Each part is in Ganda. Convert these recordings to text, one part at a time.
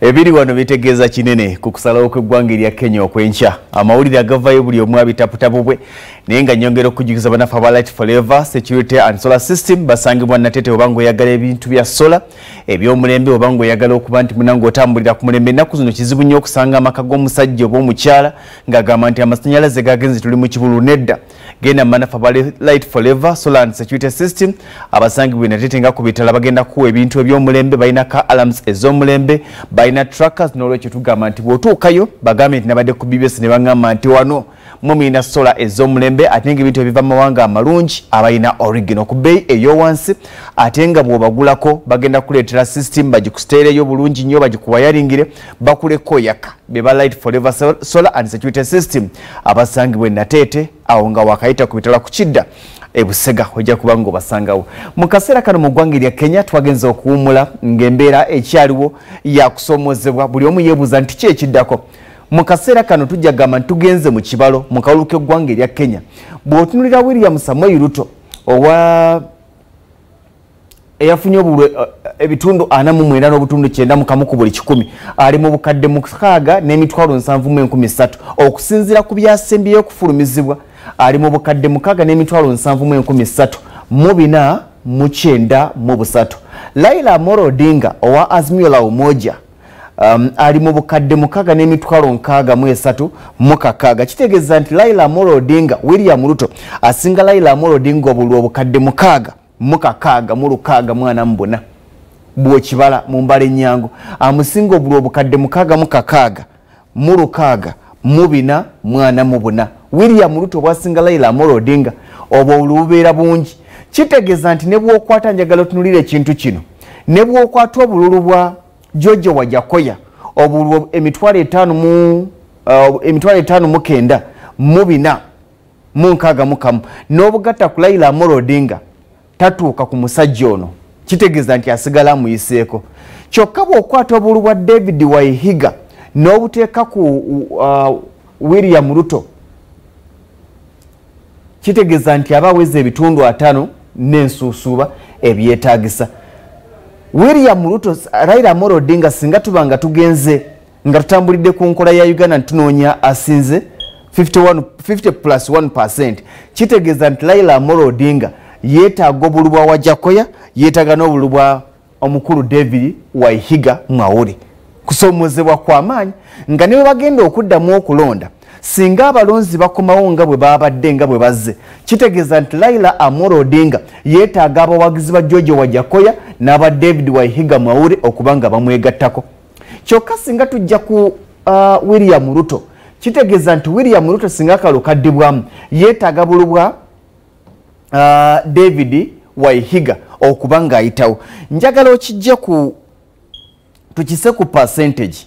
Ebiri wano bitegeeza kinene ku kusalawo kw'eggwanga erya Kenya okwenkya. Amawulire agavayo buli omu abitaputapu bwe, naye nga nnyongera okujjukiza bannaffe aba Light Forever Security and Solar System basangibwa Natete. Oba ng'oyagala ebintu bya solar eby'omulembe, oba ng'oyagala okuba nti munange otambulira ku mulembe, ennaku zino kizibu nnyo okusanga amaka g'omusajja oba omukyala ng'agamba nti amasannyalaze gagenze, tuli mu kibulu. Nedda, genda manafa aba Light Forever Solar and Security System abasangibwa Natete nga ku bitala, bagenda kuwa ebintu eby'omulembe. Balina ka alarms ez'omulembe, balina trackers. N'olwekyo tugamba nti bw'otuukayo bagambe nti nabadde ku BBS ne baŋŋamba nti wano mumulina solar ez'omulembe, ate nga ebintu ebiva mu mawanga amalungi, abalina original ku bbeeyi ey'owansi, ate nga bw'obagulako bagenda kuleetera system bagikuteereyo bulungi nnyo, bagikuwayaringire bakuleko yaka. Be ba Light Forever Solar and Security System abasangibwa e Nateete awo nga wakayita ku bitala ku kidda ebusega, ojja kuba nga obasangawo. Mu kaseera kano mu ggwanga erya Kenya twagenza okuwummula ng'embeera ekyaliwo yakusoomozebwa, buli omu yeebuuza nti ki ekiddako. Mu kaseera kano tujja gamba nti tugenze mu kibalo mu kalulu k'eggwanga erya Kenya. Bw'otunulira William Samoei Ruto owa eyafunye obululu ebitundu 49.91 ku buli kikumi, ali mu 6,073,000. Okusinziira ku byasembyeyo okufulumizibwa, ali mu 6,073,493. Raila Amolo Odinga owa Azimio la Umoja ali mu 6,063,006. Kitegeeza nti Raila Amolo Odinga, William Ruto asinga Raila Amolo Odinga obululu 6,644. Bw'okibala mu mbala ennyangu, amusinga obululu 6,066,444. William Ruto bwasinga Raila Amolo Odinga, obwo obululu bubeera bungi. Kitegeeza nti ne bw'okwata, njagala otunulira ekintu kino, ne bw'okwata obululu bwa George Wajakoya, obululu 59,461, n'obugatta ku Raila Amolo Odinga, tatuuka ku musajja ono. Kitegeeza nti asigala amuyiseeko. Kyokka bw'okwata obululu bwa David Waihiga n'obuteeka ku William Ruto, kitegeeza nti aba aweza ebitundu 50 n'ensuusuuba ebyetaagisa William Ruto. Raila Amolo Odinga, singa tuba nga tugenze nga tutambulidde ku nkola ya Uganda ntunoonya asinze 51, 50 plus 1, kitegeeza nti Raila Amolo Odinga yeetaaga obululu bwa Wajakoya, yeetaaga n'obululu bwa omukulu David Waihiga Mwaure. Kusoomozebwa kw'amaanyi nga ne bwe bagenda okuddamu okulonda, singa abalonzi bakomawo nga bwe babadde nga bwe bazze, kitegeeza nti Raila Amolo Odinga yeetaaga abawagizi ba George Wajakoya n'aba David Waihiga Mwaure okuba nga bamwegattako. Kyokka singa tujja ku William Ruto, kitegeeza nti William Ruto singa akalulu kaddibwamu, yeetaaga bululu bwa David Waihiga okuba ng'ayitawo. Njagala okijje ku tukise ku percentage,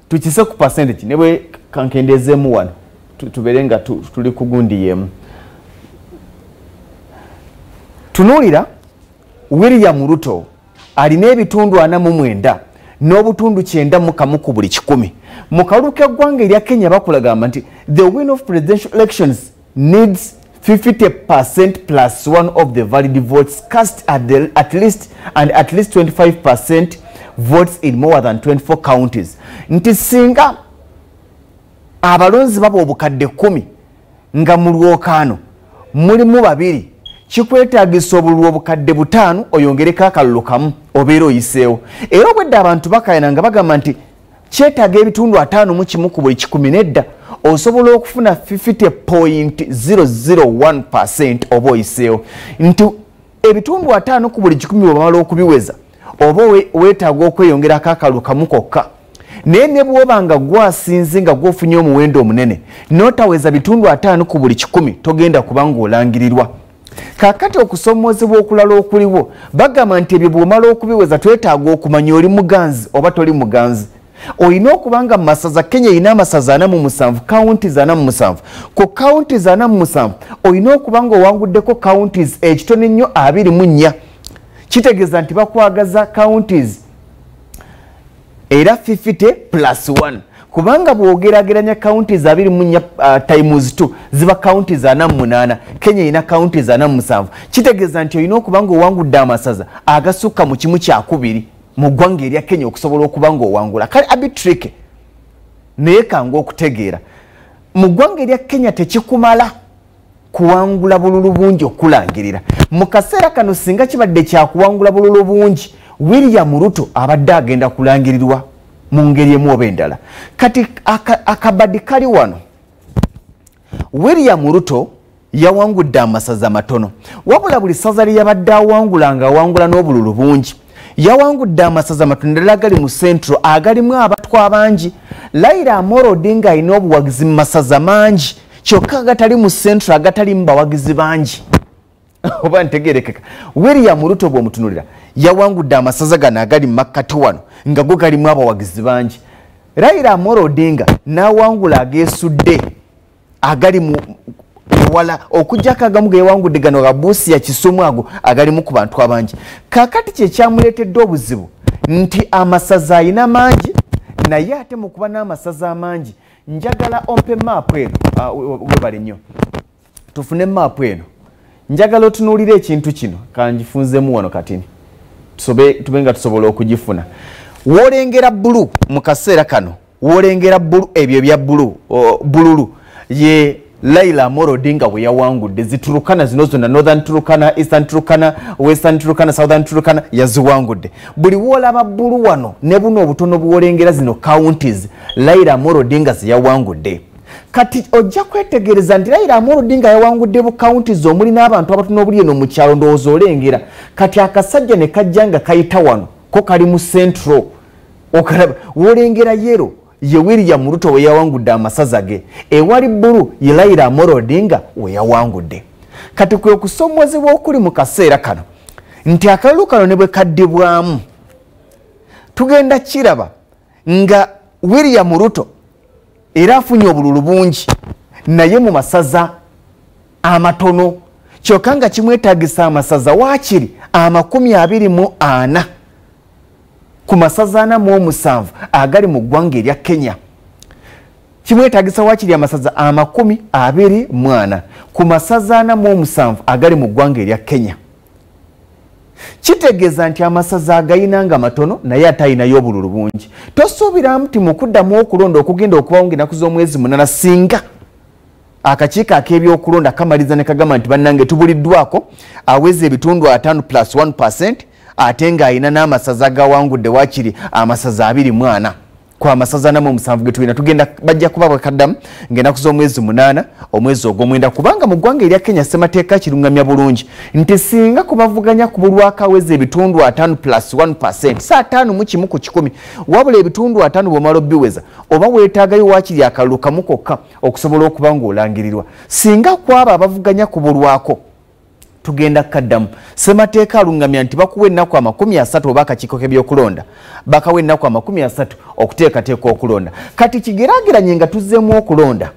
tukise ku percentage ne bwe kankendezeemu wano, tubeere nga tuli ku gundi yemu. Tunuulira William Ruto alina ebitundu 49.91 ku buli kikumi. Mu kalulu k'eggwanga erya Kenya bakulagamba nti the win of presidential elections needs 50% plus one of the valid votes cast at least and at least 25% votes in more than 24 counties, nti singa abalonzi baba 10,000 nga mu lwokaano mulimu babiri, kikwetaagisa obululu 5,000 oyongereko akalulu kamu obeera oyiseewo. Era obwedde abantu bakayana nga bagamba nti kyetaaga ebitundu 51 ku buli kikumi. Nedda, osobola okufuna 50.001% oba oyiseewo, nti ebitundu 50 ku buli kikumi bwebamala okubiweza, oba weetaaga okweyongerako akalulu kamu kokka. Naye ne bw'oba nga gwasinze, nga gwofunye omuwendo omunene, n'otaweza bitundu 50 ku buli kikumi, togenda kuba ng'olangirirwa. Kaakati okusomoozebwa okulala okuliwo, bagamba nti ebyo bw'omala okubiweza, twetaaga okumanya oli muganzi oba toli muganzi. Olina okuba nga mu masaza, Kenya erina amasaza 47, counties 47. Ku counties 47 olina okuba nga owanguddeko counties ekitono ennyo 24. Kitegeeza nti bakwagaza counties era 50 plus 1, kubanga bw'ogeraageranya counties 24 times 2 ziba counties 48. Kenya erina counties 47. Kitegeeza nti olina okuba nga owangudde amasaza agasukka mu kimu kyakubiri. mu ggwanga erya Kenya okusobola okuba ng'owangula. Kale a bit tricky, naye kangu okutegeera. Mu ggwanga erya Kenya tekikumala kuwangula bululu bungi okulangirira. Mu kaseera kano singa kibadde kyakuwangula bululu bungi, William Ruto abadde agenda kulangirirwa mu ngeri emu oba endala. Kati akabadi kali wano, William Ruto yawangudde amasaza matono, wabula buli ssaza lye yabadde awangula nga awangula n'obululu bungi. Yawangudde amasaza matono ddala agali mu Central agalimu abatwa abangi. Raila Amolo Odinga alina obuwagizi mu masaza mangi, kyokka agatali mu Central agatalimu bawagizi bangi. Oba ntegerekeka. William Ruto bw'omutunuulira yawangudde amasaza gano agali mu makkati wano nga go galimu abawagizi bangi. Raila Amolo Odinga n'awangula ageesudde agali mu ewala, okuggyako agamu ge yawangudde gano ga Busia, Kisumu, ago agalimu ku bantu abangi. Kaakati kye kyamuleetedde obuzibu nti amasaza ayina mangi, naye ate mu kuba n'amasaza amangi, njagala ompe maapu eno. Webale nnyo, tufune maapu eno. Njagala otunuulire ekintu kino, kangifunzemu wano katini tube nga tusobola okugifuna. W'olengera bbulu mu kaseera kano, w'olengera bbulu, ebyo ebya bbulu, bululu ye Raila Amolo Odinga bwe yawangudde ziturukana zino zonna, Northern Turkana, Eastern Turkana, Western Turkana, Southern Turkana, yaziwangudde. Buli woolaba bbulu wano ne buno obutono bw'olengera, zino counties Raila Amolo Odinga ze yawangudde. Kati ojja kwetegereza nti Raila Amolo Odinga yawangudde bu counties omuli n'abantu abatono obuli eno mu kyalo, ndowooza olengera. Kati akasajja ne kajja nga kayita wano, ko kali mu Central, okalaba wolengera yellow ye William Ruto we yawangudde amasaza ge, ewali bbulu ye Raila Amolo Odinga we yawangudde. Kati kwe kusomozebwa okuli mu kaseera kano nti akalulu kano ne bwe kaddibwamu tugenda kiraba nga William Ruto era afunye obululu bungi naye mu masaza amatono, kyokka nga kimwetaagisa amasaza waakiri 24 ku masaza 47 agali mu ggwanga erya Kenya. Kimwetaagisa waakiri amasaza 24 ku masaza 47 agali mu ggwanga erya Kenya. Kitegeeza nti amasaza agayina nga matono naye ate ayinayo obululu bungi. Tosuubira nti mu kuddamu okulonda okugenda okubawo ng'ennaku z'omwezi 8, singa akakiiko ak'ebyokulonda kamaliza ne kagamba nti bannange tubuliddwako aweza ebitundu 5 plus 1%, ate ng'ayina n'amasaza gawangudde waakiri amasaza 24 ku amasaza 47 ge tulina, tugenda bajja kuba bakaddamu ng'ennaku z'omwezi 8 omwezi ogw'omwenda, kubanga mu ggwanga erya Kenya ssemateeka kirungamya bulungi nti singa kubavuganya kubulwako aweza ebitundu 5 plus 1%, si 51 ku 100, wabula ebitundu 5 bw'omala obiweza oba weetaagayo waakiri akalulu kamu kokka okusobola okuba ng'olangirirwa. Singa kwabo abavuganya kubulwako tugenda kaddamu, ssemateeka alungamya nti bakuwa ennaku 30, oba akakiiko k'ebyokulonda bakawa ennaku 30 okuteekateeka okulonda. Kati kigeraageranye nga tuzzeemu okulonda,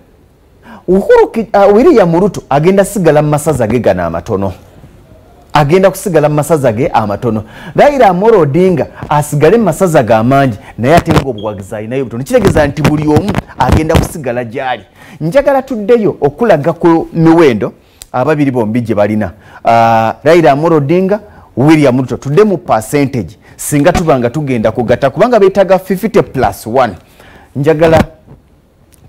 William Ruto agenda sigala mu masaza ge gano amatono, agenda kusigala mu masaza ge amatono. Raila Amolo Odinga asigale mu masaza ge amangi naye ate ng'obuwagizi alinayo butono. Kitegeeza nti buli omu agenda kusigala gy'ali. Njagala tuddeyo okulaga ku miwendo ababiri bombi gye balina, Raila Amolo Odinga, William Ruto, tudde mu percentage singa tuba nga tugenda kugatta, kubanga beetaaga 50 plus 1. Njagala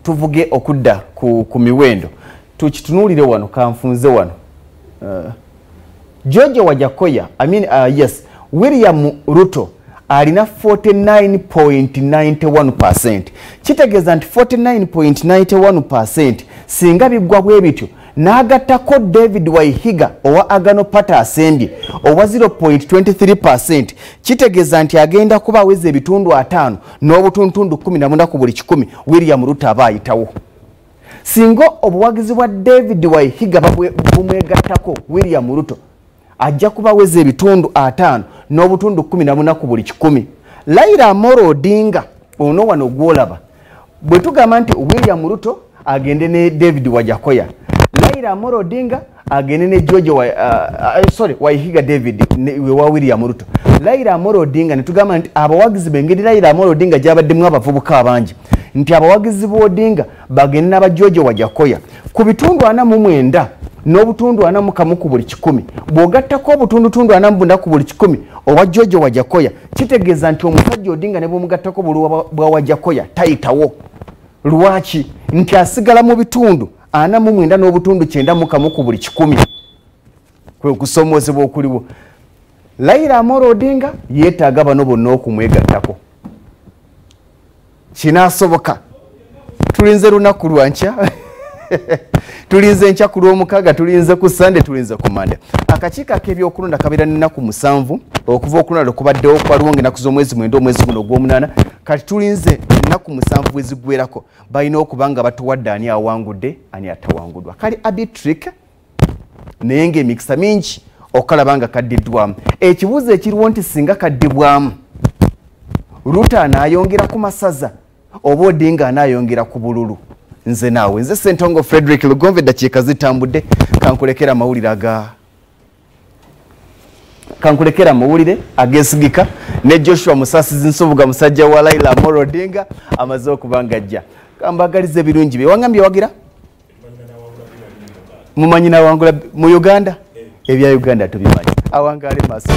tuvuge okudda ku miwendo, tukitunuulire wano, kanfunze wano. George Wajackoyah, I mean, yes, William Ruto alina 49.91%. Kitegeeza nti 49.91% singa biggwa bwe bityo n'agattako David Waihiga owa Agano Party asembye owa 0.23%, kitegeeza nti agenda kuba aweza ebitundu 5 n'obutuntundu 14 ku buli 100. William Ruto aba ayitawo. Singa obuwagizi bwa David Waihiga bumwegattako, William Ruto ajja kuba aweza ebitundu 5 n'obutundu 14 ku buli 100. Raila Amolo Odinga ono wano gw'olaba, bwe tugamba nti William Ruto agende ne David Wajackoyah, Raila Amolo Odinga agende ne George sorry, Waihiga David wa William Ruto, Raila Amolo Odinga ne tugamba nti abawagizi b'engeri Raila Amolo Odinga gy'abaddemu abavubuka abangi, nti abawagizi b'Odinga bagende n'aba George Wajackoyah ku bitundu 49 n'obutundu 41 ku buli 100. Bw'ogattako obutundutundu 44 ku buli 100 owa George Wajakoya, kitegeeza nti omusajja Odinga ne bw'omugattako bululu bwa Wajakoya tayitawo. Lwaki? Nti asigala mu bitundu 49 n'obutundu 91 ku buli 100. Kwe kusomoozebwa okuliwo. Raila Amolo Odinga yeetaaga bano bonna okumwegattako. Kinaasoboka? Tulinze lunaku lwa nkya. Tulinze enkya ku Lwomukaaga, tulinze ku Sande, tulinze ku Mande. Akakiiko ak'ebyokulonda kabeera n'ennaku 7 okuva okulonda lwe kubaddewo kwaliwo ng'ennaku z'omwezi 9 omwezi guno ogw'omunaana. Kati tulinze ennaku 7 bwe ziggwerako, balina okuba nga batuwadde ani awangudde ani atawanguddwa. Kali arbitric naye ng'emikisa mingi okalaba nga kaddiddwamu. Ekibuuzo ekiriwo nti singa kaddibwamu, Ruto anaayongera ku masaza oba Odinga anaayongera ku bululu? Nze naawe, nze Ssentongo Frederick Lugonve, eddakiika zitambudde, kankulekera amawulire aga kankulekera amawulire ageesigika ne Joshua Musasizi Nsubuga, musajja wa Raila Amolo Odinga, amaze okuba nga ajja. Kambagaliza ebirungi bye. Wangambye wagira? Mumanyi nawangula mu Uganda? Ebya Uganda tubimanyi. Awangaale maaso.